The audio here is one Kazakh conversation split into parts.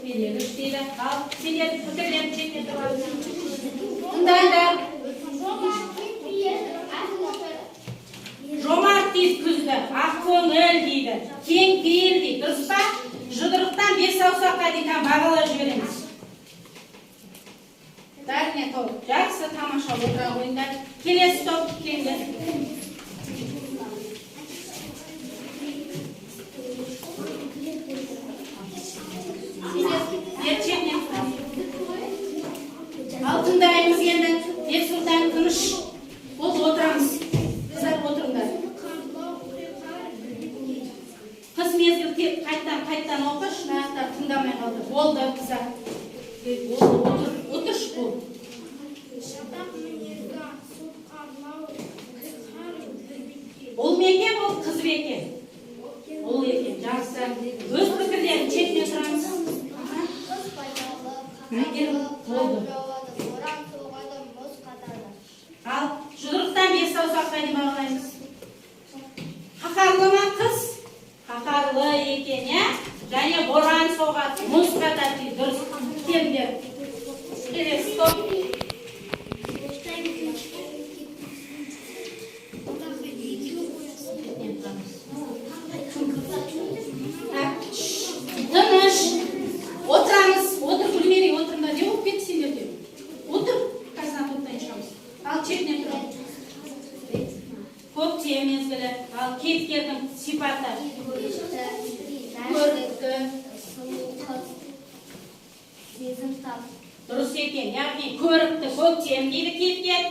Билегіш дейді. Ал сендер пікірлерің шетіне тұрған. Тыңдаңдар. Жомарт дейді күзді, ақ көңіл дейді, кең пейіл дейді, дұрыс па? Жұдырықтан бес саусаққа дейін бағалап жібереміз. Бәріне топ. Жақсы, тамаша, отыра қойыңдар. Келесі топ келіңдер. Сендер бер. Ал тыңдаймыз енді. Бексұлтан, тыныш. Болды, отырамыз. Қыздар, отырыңдар. Қыс мезгіл қайттан қайттан оқы, шынаяқтар тыңдамай қалды. Болды, қыздар. Болды, отыр, отыршы, бол. Шатақ мінезді, сотқарлау, қиқар бірбеткей. Ұл ма екен бұл, қыз ба екен? Ұл екен, жақсы. Өз пікірлерін шетіне тұрамыз. Аха. Қыз пайдалы, Әйгерім, қаһарлы, қар болды. жауады, боран соғады, мұз қатады. Ал жұдырықтан бес саусаққа дейін бағалаймыз. Қаһарлы ма қыз? Қаһарлы екен, иә? Және боран соғады, мұз қатады дейді. Дұрыс. Келіңдер. Келесі топ. Шетінен тұрамыз. Так, тыныш. Отырамыз. Отыр, Гүлмерей, отырыңдар. Не болып кетті сендерде? Отыр. Қазір ана топтан шығамыз. Ал шетінен тұр. Көктем мезгілі. Ал кейіпкердің сипаты. Көрікті. Сұлу қыз, сезімтал. Дұрыс екен. Яғни көрікті көктем дейді кейіпкер.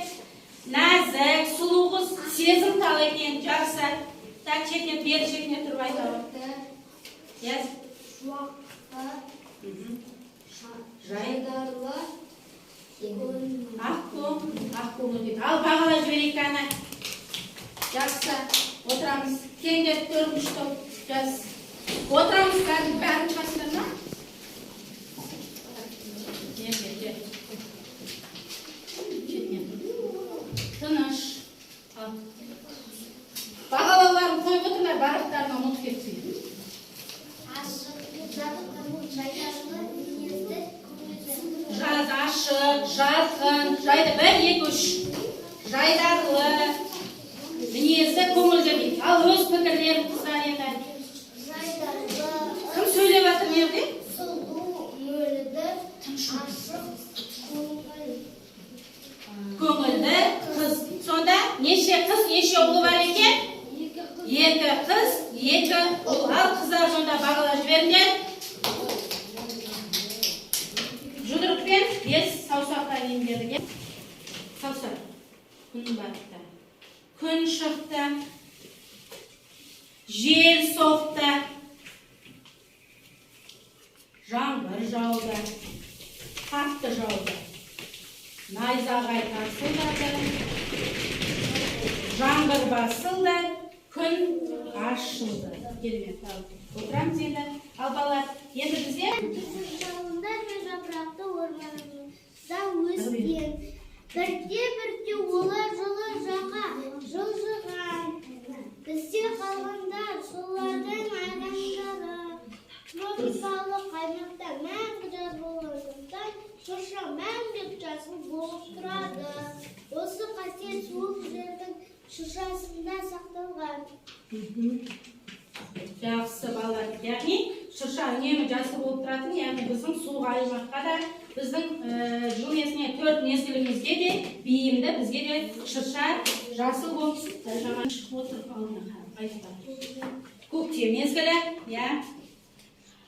Нәзік, сұлу қыз, сезімтал екен. Жақсы. Так, шетінен, бері шетіне тұрып айтады. Иә. Шуақты, Жай. жайдарлы, Ақ көңіл дейді. Ал бағалап жіберейік кәні. Жақсы. Отырамыз. Келіңдер, төртінші топ. Жаз. Отырамыз, бәрін, бәрін шығасыңдар ма? Енді, кел. Шетінен тұр. Тыныш. Ал. Бағалауларын қойып отырыңдар, барлықтарына ұмытып кетпей. Ашық, жарқын, жайдарлы, мінезді, көңілді. Жаз ашық, жарқын, жайды бір, екі, үш. Жайдарлы, мінезді, көңілді дейді. Ал өз пікірлерін, қыздар, енді. Жайдарлы, Кім сөйлеп жатыр мына жерде? сұлу, мөлдір, ашық, көңіл. Көңілді қыз. Сонда неше қыз, неше ұлы бар екен? Екі қыз. Екі қыз, екі ұл. Ал қыздар, сонда бағалап жіберіңдер. Жұдырықпен бес саусаққа дейін дедік, иә? Саусақ. Күн батты. Күн шықты. Жел соқты. Жаңбыр жауды. Қатты жауды. Найзағай тарсылдады. Жаңбыр басылды. Күн ашылды. Керемет. Ал отырамыз енді. Ал балалар, енді бізде Жалындар мен жапырақты орманымызда өскен. Бірте-бірте олар жылы жаққа жылжыған. Бізде қалғандар солардың айғандары. Тропикалық аймақта мәңгі жаз болғандықтан, шырша мәңгілік жасыл болып тұрады. Осы қасиет суық жердің шыршасында сақталған. Жақсы, балалар. Яғни шырша үнемі жасыл болып тұратын, яғни біздің суық аймаққа да, біздің жыл несіне, төрт мезгілімізге де бейімді, бізге де шырша жасыл болып жаңа отыр алдына айтып. Көктем мезгілі, иә.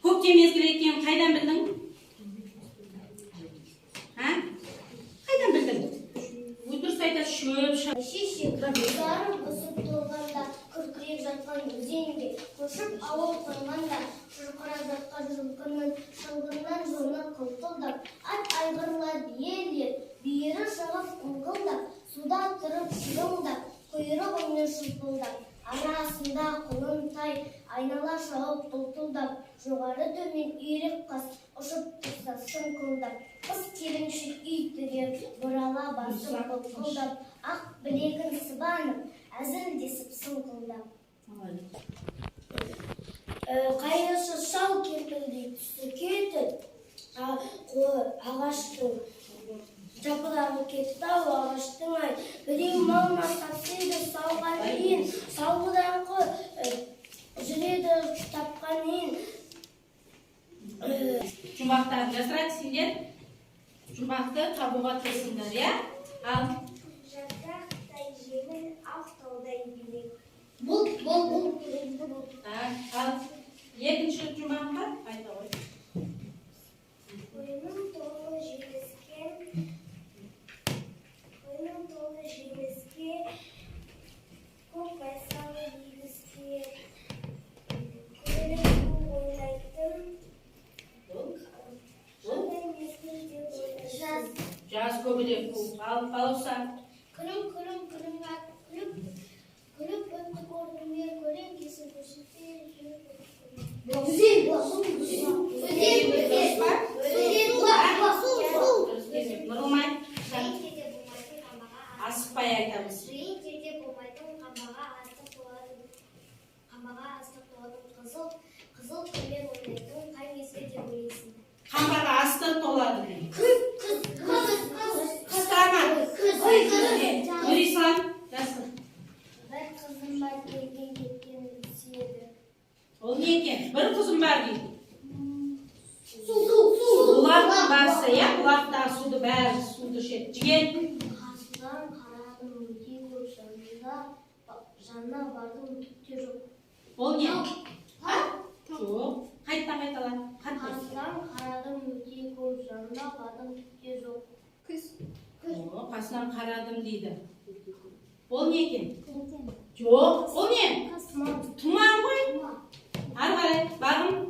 Көктем мезгілі екенін қайдан білдің? А? Қайдан білдің? Ой, дұрыс айтады, шөп. Шешек сары бұзып толғанда, күркіреп жатқан өзенге көшіп ауыл қонғанда, шұрқырап жатқан жылқының шылбырынан жоны қылқылдап, ат айғырлар биелер бүйірі шығып ыңқылдап, суда тұрып шырыңдап, құйрығымен шылпылдап, арасында құлын тай айнала шауып бұлтылдап, жоғары төмен үйрек қаз ұшып тұрса сыңқылдап, қыз келіншек үй тігер бұрала басып былқылдап, ақ білегін сыбанып әзілдесіп сыңқылдап. Қайыршы шал кемпірдей түсі кетіп. Жұмбақтарын жасырады, сендер жұмбақты табуға тырысыңдар, иә? Ал. Жапырақтай жеңіл, ақ таудай биік. Бұл, бұл, бұл. Так, ал екінші жұмбаққа айта ғой. Қойным толы жеміске, қойным толы жеміске, көк байсал егіске, көңілім ойнайтын, Бұл бұл қандай мезгіл деп ойлайсың? Жаз. Жаз, көбелек. Ал, Балауса. Күлім, күлім, күлім, күліп, күліп өтті көрдіңдер, көлеңкесін көрсетпей жүріп. Өзен, өзен, өзен, өзен, су, су. Дұрыс келмек. Нұрылмай. Жиын жерде болмайтын қамбаға Асықпай айтамыз. Жиын жерде болмайтын қамбаға астық толады, қамбаға астық толады, қызыл қызыл күнмен ойнайтын қай мезгіл деп ойлайсың? Қамбаға астық толады дейді. Күз, күз, күз, күз. Қыста ма? Күз, күз. Нұрислам, жасыр. Бір қызым бар, келген кеткен сүйеді. Ол не екен? Бір қызым бар дейді. Су, су, су. Бұлақтың басы, иә? Бұлақтағы суды, бәрі суды ішеді. Жігер. Қасынан қарадым өте көп, жанында жанына бардым, түк те жоқ. Ол не? А? Жоқ. Қайтадан қайтала. Қатты. Қасынан қарадым өте көп, жанына бардым, түк те жоқ. Күз. О, қасынан қарадым дейді. Ол не екен? Жоқ. Ол не? Тұман ғой. Ары қарай. Бағым.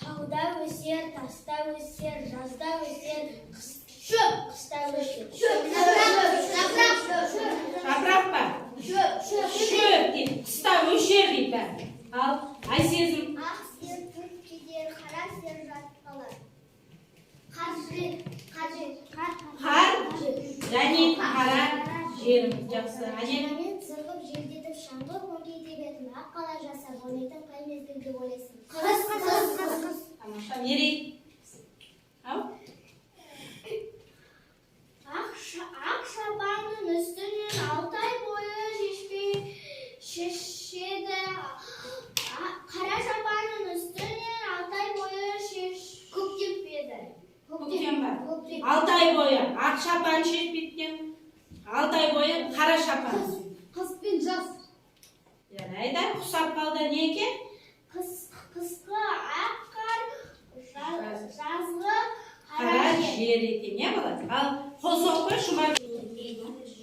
Тауда өсер, таста өсер, жазда өсер, қыс, шөп, қыста өсер. Шөп, жапырақ, жапырақ, шөп, Жапырақ па? шөп, шөп. Шөп дейді. Қыста өшер дейді бәрі. Ал, Айсезім. Ақ сиыр түрт кетер, қара сиыр жатып қалар. Қар жер, қар жер, қар. Қар және қара жерім. Жақсы. Әне. Шанамен зырғып желдетіп, шаңғы өңкей тебетін, ақ қала жасап ойнайтын қай мезгіл деп ойлайсың? Қыс, қыс, қыс, қыс. Тамаша. Мерей. Ау. Ақ шапанның үстінен 6 ай бойы шешпей шешеді. Қара шапанның үстінен 6 ай бойы шеш көктем. Көктем ба? Көктем. 6 ай бойы ақ шапан шешпейді. 6 ай бойы қара шапан. Қыс пен жаз. Жарайды. Ұқсап қалды, не екен? Қыс, қысқы ақ қар, жазғы Қара қара жер. жер екен, иә, бала? Ал, қол соғып қой, Шұбар.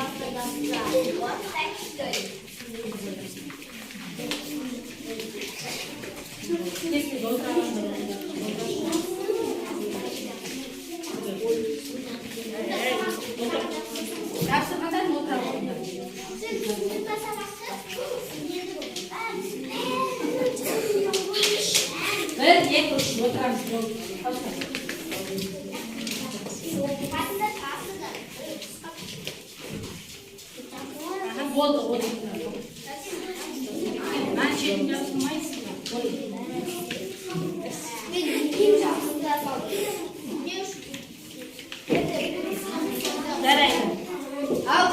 Вот так, что ли? Тез тез отырамыз. Отыр. Тапсырғандар отыра отырыңдар. Бір, екі, үш, отырамыз. Болды. Қауышамыз. Аха, болды, отырыңдар. Мына шетін жабыстырмайсың ба? Ой. Жарайды. Ал.